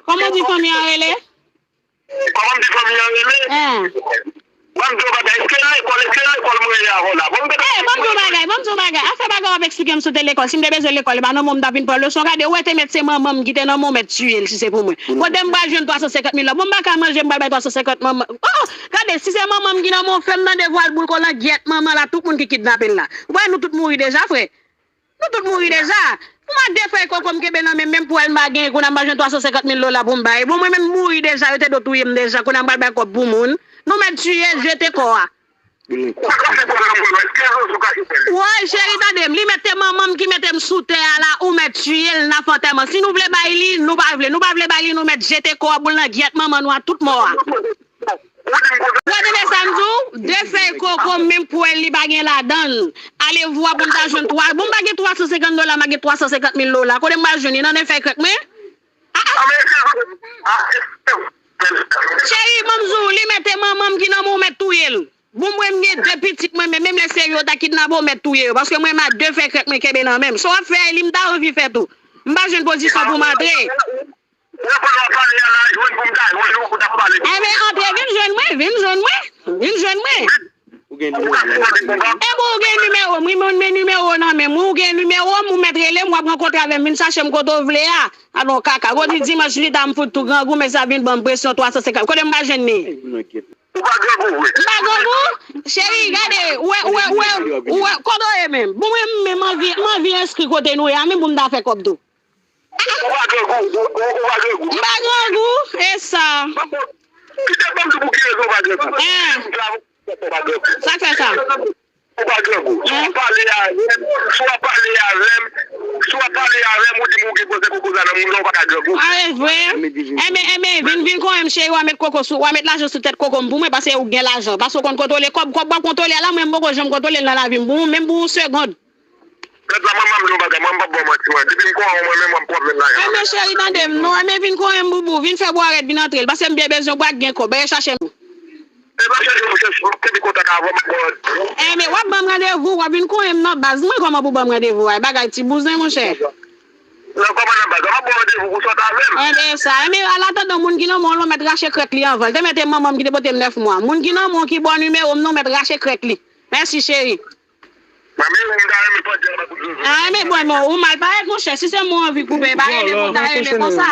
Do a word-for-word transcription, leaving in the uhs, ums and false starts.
Kòman w di fanmi an rele? Kòman m di fanmi an rele? An. Ban m di w bagay, èske lekòl, èske lekòl mwen ye avè w la? Ban m gade. Ey, ban m di w bagay, ban m di w bagay. Afè bagay w ap eksplike m sou te lekòl. Si m te bezwen lekòl, e pa nan men w m t ap vin pran leson. Gade, ou wè te mèt se manman m ki te nan men w mèt tiye l si se pou mwen. Kote m pral jwenn twa san senkant mil la? Bon, m pa ka manje, m pral bay twa san senkant manman. Oh, gade, si se manman m ki nan men w, fè m tande vwa l boul kolangyèt manman la, tout moun ki kidnape l la. Ou wè nou tout mouri deja, frè. Nou tout mouri deja. Pou m a de fèy koko m kenbe nan men m, menm pou wè l m pa genyen, kounye a m pa jwenn twa san senkant mil dola pou m bay. Bon, mwen menm mouri deja, yo te dwe touye m deja, kounye a m pral bay kòb pou moun. Nou mèt tiye, jete kò a. Woy, cheri, tande m, li mèt te manman m ki mete m sou tè a la, ou mèt tiye l, n a fè antèman. Si nou vle bay li, nou pa vle. Nou pa vle bay li, nou mèt jete kò a, boul nan gyèt manman nou a, tout mò a. Ou tande sa m di w? De fèy koko, menm pwèl li pa gen ladan l. Ale vwa pou m ta jwenn twa. Bon, m pa gen twa san senkant dola, m a gen twa san senkant mil dola. Kote m pral jwenn li? Nan nen fèy krèk mwen? Ah, ah. Cheri, ban m di w, li mèt te manman m ki nan men w, mèt touye l. Bon, mwen, m gen de pitit mwen, men menm lè se yo ta kidnape w, mèt touye yo. Paske mwen, m a de fèy krèk mwen kenbe nan men m. Sa w ap fè a, li m ta anvi fè tou. M pa jwenn pozisyon pou m antre. Lè kounye w ap pale a la, jwenn pou m ta jwenn ou, pou n ta pale. Enben, antre, vin jwenn mwen, vin jwenn mwen, vin jwenn mwen. Ou gen nimewo m? Enben, ou gen nimewo m, wi, mwen, men nimewo w nan men m, wi, ou gen nimewo m, ou mèt rele m, w ap rankontre avè m, vin chache m kote w vle a. Alon kaka, gwo di dimanch li ta m fout tou grangou, men sa vin ban m presyon twa san senkant. Kote m pa jwenn li? Ou pa grangou vre. M pa grangou? Cheri, gade, ou wè, ou wè, ou wè, ou wè, kote w ye menm? Bon, mwen, mwen, m anvi, m anvi enskri kote nou ye a, menm pou m ta fè kòb tou. Ou pa grangou, ou, ou, ou pa grangou. M pa grangou, e sa. Kite ban m di pou ki rezon ou pa grangou. Hein. Ou pa grangou. Sa k fè sa? Ou pa grangou. Si w ap pale avè m, si w ap pale avè m, si w ap pale avè m, ou di m ou gen pwosè koko sa nan moun nan, ou pa ka grangou. A, e vre? Enben, enben, vin, vin konnen m cheri, w a met koko sou, w a met lajan sou tèt koko m pou mwen, paske ou gen lajan. Paske w konn kontwole kòb, kòb w ap kontwole a la, mwen m poko janm kontwole l nan lavi m pou ou, menm pou yon segond. Gad la, mwen, m ap di w yon bagay, mwen, m p ap ba w manti, mwen. Depi m konnen w, mwen menm, mwen, m p ap menm la. Enben, cheri, tande m, non, enben, vin konnen m, boubou, vin fè bwa rèd, vin antre l, paske m byen bezwen bwa k gen kòb, al chache m. E pa chèche pou chèche, m ap kenbe kontak avè w, m ap ba w randevou. Enben, w ap ban m randevou, w ap vin konnen m nan baz mwen, kòman pou ban m randevou a, e bagay ti bouzen, monchè. Nan kòman nan baz, m ap ba w randevou pou sot avè m. Enben, sa, enben, an atandan, moun ki nan men w lan, mèt rache krèk li anvan, l te mete manman m ki te pote m nèf mwa, moun ki nan men w ki ba w nimewo m nan, mèt rache krèk li. Mèsi, cheri. Mami, ou m ta renmen pòt dèyè bakout zozo. Ah, men bon, bon, ou mal parèt, monchè. Si se mwen anvi koupe, pa rele, bon, ta rele konsa.